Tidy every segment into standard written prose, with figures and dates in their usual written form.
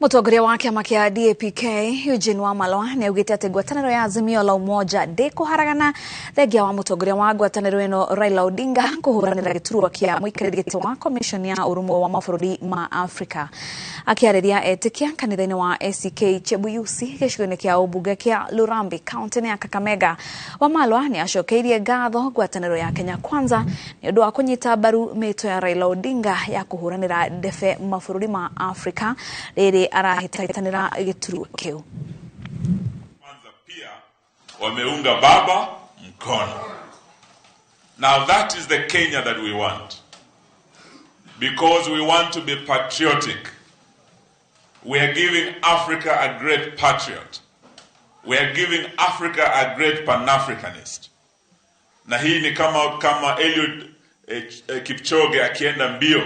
Mũtongoria wa kĩama kĩa DAP-K Eugene Wamalwa nĩ augĩte atĩ ngwatanĩro ya Azimio la Umoja ndĩkũharagana thengia wa mũtongoria wa ngwatanĩro ĩno Raila Odinga kũhũranĩra gĩturwa kĩa mũikarĩri gĩtĩ wa Commission ya Ũrũmwe wa Mabũrũri ma Afrika. Akĩarĩria etĩkia kanitha-inĩ wa ACK Chebuyusi gĩcigo-inĩ kĩa ũmbunge kĩa Lurambi kaunti-inĩ ya Kakamega, Wamalwa nĩ acokeirie ngatho ngwatanĩro ya Kenya Kwanza nĩ ũndũ wa kũnyita mbaru mĩto ya Raila Odinga ya kũhũranĩra ndebe mabũrũri ma Afrika rĩrĩ arahĩtahĩtanĩra gĩturwa kĩu. Kwanza pia wameunga baba mkono. Now that is the Kenya that we want. Because we want to be patriotic. We are giving Africa a great patriot. We are giving Africa a great Pan-Africanist. Na hii ni kama Eliud Kipchoge akienda mbio,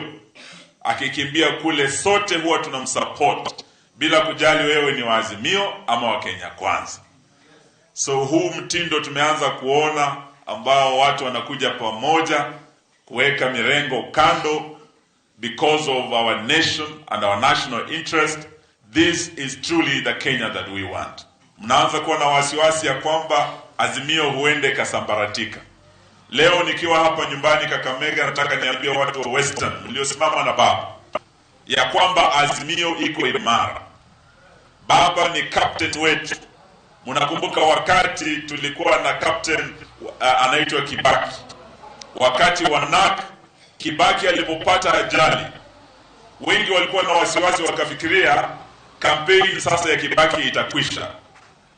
akikimbia kule, sote huwa tunamsupport bila kujali wewe ni wa Azimio ama wa Kenya Kwanza. So huu mtindo tumeanza kuona ambao watu wanakuja pamoja kuweka mirengo kando because of our nation and our national interest. This is truly the Kenya that we want. Mnaanza kuwa na wasiwasi ya kwamba Azimio huende ikasambaratika. Leo nikiwa hapa nyumbani Kakamega, nataka niambie watu wa Western mliosimama na baba ya kwamba Azimio iko imara. Baba ni captain wetu. Mnakumbuka wakati tulikuwa na captain anaitwa Kibaki. Wakati wa NARC, Kibaki alipopata ajali, wengi walikuwa na wasiwasi, wakafikiria kampeni sasa ya Kibaki itakwisha,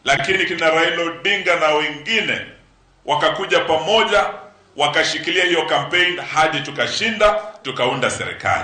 lakini kina Raila Odinga na wengine wakakuja pamoja, wakashikilia hiyo kampeni hadi tukashinda, tukaunda serikali.